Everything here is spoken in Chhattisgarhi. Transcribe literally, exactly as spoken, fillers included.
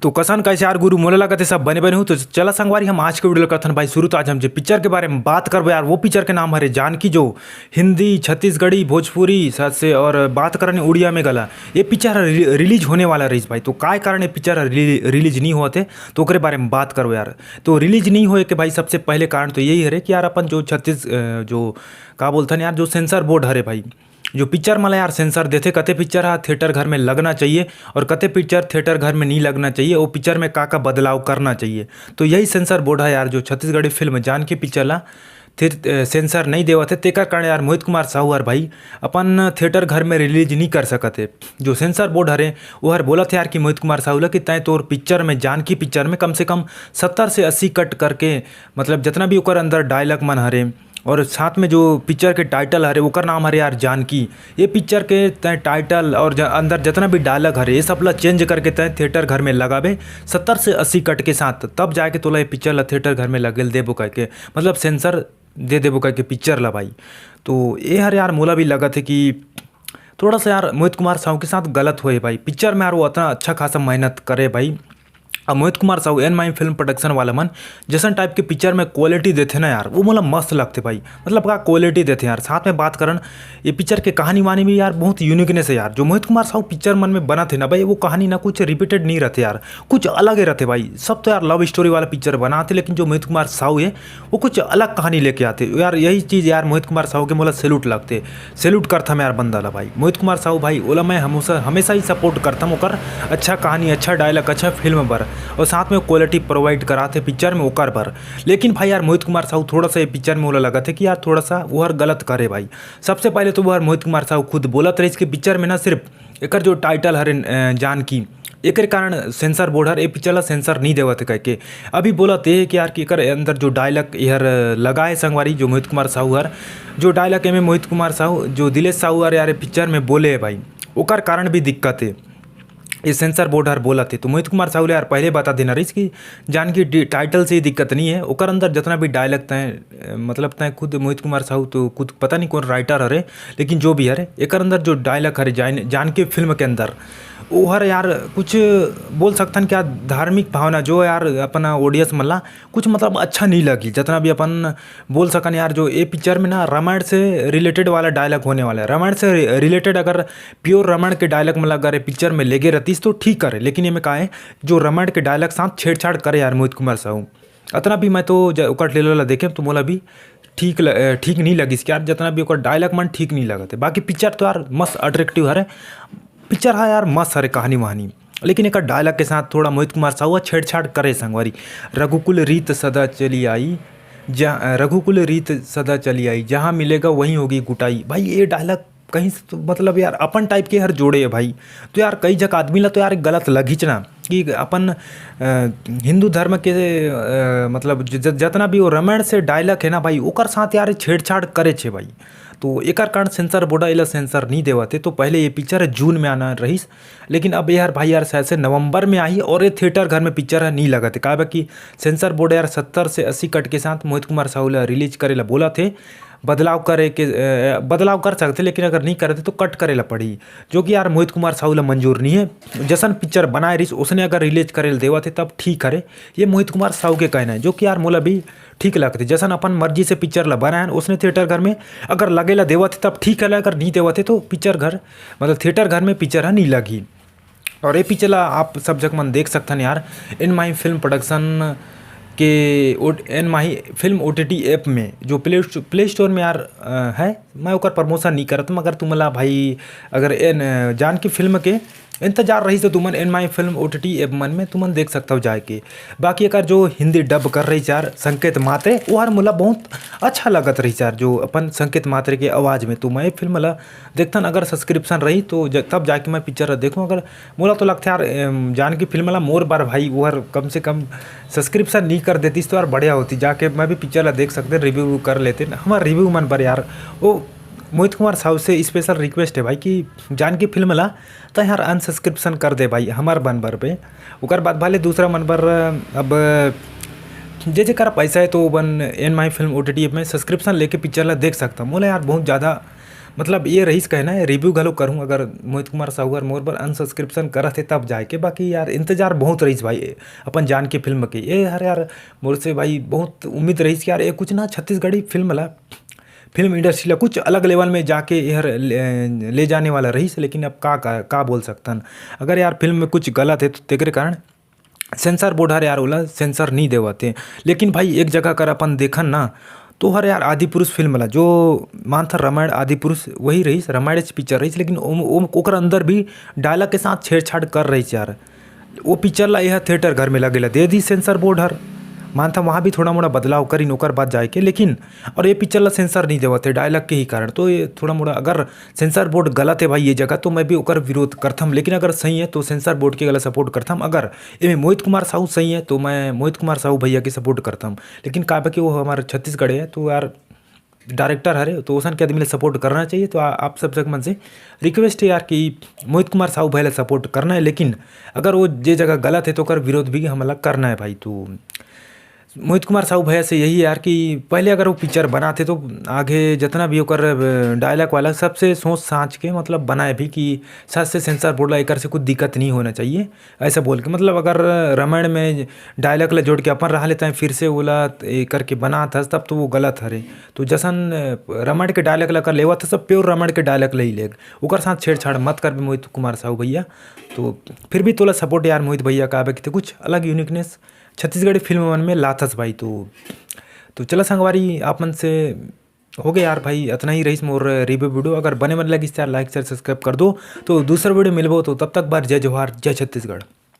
तो कसन कैसे यार गुरु, मोला लगत हे सब बने बने हो। तो चला संगवारी, हम आज के वीडियो ल करथन भाई शुरू। तो आज हम जे पिक्चर के बारे में बात करबो यार, वो पिक्चर के नाम हरे जानकी, जो हिंदी, छत्तीसगढ़ी, भोजपुरी साथ से और बात करन उड़िया में गला, ये पिक्चर ह रि-, रिलीज होने वाला रहिस भाई। तो काय कारण ये पिक्चर ह रिली-, रिलीज नहीं होत हे, तो ओकरे बारे में बात करबो यार। तो रिलीज नहीं होए के भाई सबसे पहले कारण तो यही हरे कि यार अपन जो छत्तीस, अ, जो का बोलथन यार, जो सेंसर बोर्ड हरे भाई, जो पिक्चर मन ला यार सेंसर देथे, कते पिक्चर ह थिएटर घर में लगना चाहिए और कते पिक्चर थिएटर घर में नहीं लगना चाहिए, वो पिक्चर में का का बदलाव करना चाहिए। तो यही सेंसर बोर्ड ह यार, जो छत्तीसगढ़ी फिल्म जानकी पिक्चर ला थिए-, अ, सेंसर नहीं देवत हे, तेकर कारण यार मोहित कुमार साहू हर भाई अपन थिएटर घर में रिलीज नहीं कर सकत हे। जो सेंसर बोर्ड हरे, वो हर बोलत हे यार कि मोहित कुमार साहू ला कि तैं तोर पिक्चर में, जानकी पिक्चर में कम से कम सत्तर से अस्सी कट करके, मतलब जितना भी ओकर अंदर डायलॉग मन हरे, और साथ में जो पिक्चर के टाइटल हरे, ओकर नाम हरे यार जानकी। ये पिक्चर के तय टाइटल और ज-, अंदर जितना भी डायलॉग हरे, ये सब ला चेंज करके तय थिएटर घर में लगाबे सत्तर से अस्सी कट के साथ, तब जाके तोला ये पिक्चर ला थिएटर घर में लगेल देबो करके, मतलब सेंसर दे देबो करके पिक्चर ला भाई। तो ये हर यार मोला भी लगत हे कि थोड़ा सा यार मोहित कुमार साहू के साथ गलत होए भाई। पिक्चर में यार वो इतना अच्छा खासा मेहनत करे भाई। अब मोहित कुमार साहू एन माही फिल्म प्रोडक्शन वाला मन जैसन टाइप के पिक्चर में क्वालिटी देथे ना यार, वो मोला मस्त लगथे भाई। मतलब का क्वालिटी देथे यार। साथ में बात करन ये पिक्चर के कहानी वानी भी यार बहुत यूनिकनेस है यार। जो मोहित कुमार साहू पिक्चर मन में बनत हे ना भाई, वो कहानी ना कुछ रिपीटेड नहीं रहथे यार, कुछ अलग ही रहथे भाई। सब तो यार लव स्टोरी वाला पिक्चर बनाथे, लेकिन जो मोहित कुमार साहू है वो कुछ अलग कहानी लेके आथे यार। यही चीज़ यार मोहित कुमार साहू के मोला सैल्यूट लगथे, सैल्यूट करथम यार बंदा ला भाई। मोहित कुमार साहू भाई ओला मैं हमेशा, हमेशा ही सपोर्ट करथम ओकर अच्छा कहानी, अच्छा डायलॉग, अच्छा फिल्म बर, और साथ में क्वालिटी प्रोवाइड कराथे पिक्चर में ओकर बर। लेकिन भाई यार मोहित कुमार साहू थोड़ा सा ये पिक्चर में ओला लगत हे कि यार थोड़ा सा वो हर गलत करे भाई। सबसे पहले तो वो हर मोहित कुमार साहू खुद बोलत रहिस कि पिक्चर में ना सिर्फ एकर जो टाइटल हरे, अ, जानकी, एकर कारण सेंसर बोर्ड हर ए पिक्चर ला सेंसर नहीं देवत हे कहिके। अभी बोलत हे कि यार कि एकर अंदर जो डायलॉग एहर लगाए संगवारी, जो मोहित कुमार साहू हर, जो डायलॉग एमे मोहित कुमार साहू, जो दिलेश साहू हर यार ए पिक्चर में बोले हे भाई, ओकर कारण भी दिक्कत हे। ये सेंसर बोर्ड हर बोलत हे। तो मोहित कुमार साहू ले यार पहले बता देना रहिस कि जानकी डि-, टाइटल से ही दिक्कत नहीं है, ओकर अंदर जितना भी डायलॉग तय, मतलब तय खुद मोहित कुमार साहू तो खुद पता नहीं कौन राइटर हरे, लेकिन जो भी हरे, एकर अंदर जो डायलॉग हरे जान, जानकी फिल्म के अंदर, वो हर यार कुछ बोल सकथन क्या, धार्मिक भावना जो यार अपना ऑडियंस मन ला कुछ मतलब अच्छा नहीं लगी। जितना भी अपन बोल सकन यार, जो ये पिक्चर में ना रामायण से रिलेटेड वाला डायलॉग होने वाला है, रामायण से रिलेटेड अगर प्योर रामायण के डायलॉग मन ला अगर ये पिक्चर में लेगे रहतीस तो ठीक करे, लेकिन ये में का है, जो रामायण के डायलॉग साथ छेड़छाड़ करे यार मोहित कुमार साहू। अतना भी मैं तो ज-, ओकर ट्रेलर ला देखे तो मोला भी ठीक ल-, अ, ठीक नहीं लगिस कि यार, जितना भी ओकर डायलॉग मन ठीक नहीं लगत हे। बाकी पिक्चर तो यार मस्त अट्रैक्टिव हरे, पिक्चर हा यार मस्त हरे कहानी वहानी, लेकिन एकर डायलॉग के साथ थोड़ा मोहित कुमार साहू छेड़छाड़ करे संगवारी। रघुकुल रीत सदा चली आई, जहाँ, रघुकुल रीत सदा चली आई, जहाँ मिलेगा वहीं होगी कुटाई। भाई ये डायलॉग कहीं से तो मतलब यार अपन टाइप के हर जोड़े है भाई। तो यार कई जगह आदमी ला तो यार गलत लगिच ना कि अपन, अ, हिंदू धर्म के, अ, मतलब ज-, ज-, जितना भी वो रामायण से डायलॉग है ना भाई, ओकर साथ यार छेड़छाड़ करे छे भाई। तो एकर कारण सेंसर बोर्ड एला सेंसर नहीं देवत हे। तो पहले ये पिक्चर जून में आना रहिस, लेकिन अब यार भाई यार शायद से नवंबर में आही और ये थिएटर घर में पिक्चर ह नहीं लगत हे। काहे बा कि सेंसर बोर्ड यार सत्तर से अस्सी कट के साथ मोहित कुमार साहू ला रिलीज करे ला बोलत हे। बदलाव करे के, अ, बदलाव कर सकथे, लेकिन अगर नहीं करथे तो कट करे ला पड़ही, जो कि यार मोहित कुमार साहू ला मंजूर नहीं है। जैसन पिक्चर बनाए रहिस ओसने अगर रिलीज करे ला देवत हे तब ठीक हरे, ये मोहित कुमार साहू के कहना है, जो कि यार मोला भी ठीक लगथे। जैसन अपन मर्जी से पिक्चर ला बनाएन ओसने थिएटर घर में अगर लगे ला देवत हे तब ठीक है, अगर नहीं देवत हे तो पिक्चर घर, मतलब थिएटर घर में पिक्चर ह नहीं लगही। और ये पिक्चर ला आप सब जग मन देख सकथन यार, एन माही फिल्म प्रोडक्शन के ओ-, एन माही फिल्म ओटीटी ऐप में जो प्ले स्टो-, प्ले स्टोर में यार, अ, है, मैं ओकर प्रमोशन नहीं करत, मगर तुमन ला भाई अगर एन, अ, जानकी फिल्म के इंतजार रहिस तो तुमन एन माही फिल्म ओटीटी ऐप मन में तुमन देख सकथव जाके। बाकी एकर जो हिंदी डब कर रहिस यार संकेत मात्रे, वो हर मोला बहुत अच्छा लगत रहिस यार, जो अपन संकेत मात्रे के आवाज़ में। तो मैं फिल्म ला देखथन, अगर सब्सक्रिप्शन रही तो ज-, तब जाके मैं पिक्चर ला देखूँ। अगर मोला तो लगथे यार, एम, जानकी फिल्म ला मोर बर भाई वो हर कम से कम सब्सक्रिप्शन नहीं कर देतीस तो यार बढ़िया होती, जाके मैं भी पिक्चर ला देख सकते, रिव्यू कर लेते ना हमार रिव्यू मन बर यार। वो मोहित कुमार साहू से स्पेशल रिक्वेस्ट है भाई कि जानकी फिल्म ला तो यार अनसब्सक्रिप्शन कर दे भाई हमार बन बर पे। ओकर बाद भले दूसरा मन बर अब जे जेकर पैसा है तो बन एन माही फिल्म ओटीटी ऐप में सब्सक्रिप्शन लेके पिक्चर ला देख सकता। मोला यार बहुत ज़्यादा मतलब ये रहीस कहना है, रिव्यू घलो करूँ अगर मोहित कुमार साहू हर मोर बर अनसब्सक्रिप्शन करत हे तब जाए के, बाकी यार इंतजार बहुत रहीस भाई अपन जान के फिल्म के। ये हर यार मोर से भाई बहुत उम्मीद रहीस कि यार ये कुछ ना छत्तीसगढ़ी फिल्म ला, फिल्म इंडस्ट्री ला कुछ अलग लेवल में जाके ये हर ले, ले जाने वाला रहीस, लेकिन अब का, का, का बोल सकथन। अगर यार फिल्म में कुछ गलत है तो तेकरे कारण सेंसर बोर्ड हर यार ओला सेंसर नहीं देवत हे। लेकिन भाई एक जगह कर अपन देखन ना, तो हर यार आदि पुरुष फिल्म ला जो मानथन रामायण आदि पुरुष वही रहीस, रामायण च पिक्चर रहीस, लेकिन ओम-, ओम-, ओकर अंदर भी डायलॉग के साथ छेड़छाड़ कर रहीस यार। वो पिक्चर ला यह थिएटर घर में लगे ला दे दी सेंसर बोर्ड हर। मानथन वहाँ भी थोड़ा मोड़ा बदलाव करिन ओकर बाद जाए के, लेकिन और ये पिक्चर ला सेंसर नहीं देवत हे डायलॉग के ही कारण। तो ये थोड़ा मोड़ा अगर सेंसर बोर्ड गलत है भाई ये जगह, तो मैं भी ओकर विरोध करथम, लेकिन अगर सही है तो सेंसर बोर्ड के गलत सपोर्ट करथम। अगर एमे मोहित कुमार साहू सही है तो मैं मोहित कुमार साहू भैया के सपोर्ट करथम, लेकिन काबर कि वो हमारे छत्तीसगढ़ है तो यार डायरेक्टर हरे तो ओसन के आदमी ला सपोर्ट करना चाहिए। तो आ, आप सब जग मन से रिक्वेस्ट है यार कि मोहित कुमार साहू भैया ला सपोर्ट करना है, लेकिन अगर वो जे जगह गलत है तो ओकर विरोध भी हमला करना है भाई। तो मोहित कुमार साहू भैया से यही यार कि पहले अगर वो पिक्चर बनाते तो आगे जितना भी ओकर डायलॉग वाला सबसे सोच साँच के मतलब बनाए भी कि सच से सेंसर बोर्ड ला एकर से कुछ दिक्कत नहीं होना चाहिए, ऐसा बोल के। मतलब अगर रामायण में डायलॉग ला जोड़ के अपन रहा लेता है फिर से ओला ये करके बनात हस तब तो वो गलत हरे। तो जसन रामायण के डायलॉग ला कर लेवत हस सब प्योर रामायण के डायलॉग ला ही लेग, ओकर साथ छेड़छाड़ मत कर मोहित कुमार साहू भैया। तो फिर भी तोला सपोर्ट यार मोहित भैया का आबे कि कुछ अलग यूनिकनेस छत्तीसगढ़ी फिल्म मन में लाथस भाई। तो तो चला संगवारी आप मन से हो गया यार भाई, इतना ही रहीस मोर रिव्यू वीडियो। अगर बने मन लगिस यार लाइक शेयर सब्सक्राइब कर दो। तो दूसरा वीडियो मिलबो, तो तब तक बार जय जोहार, जय छत्तीसगढ़।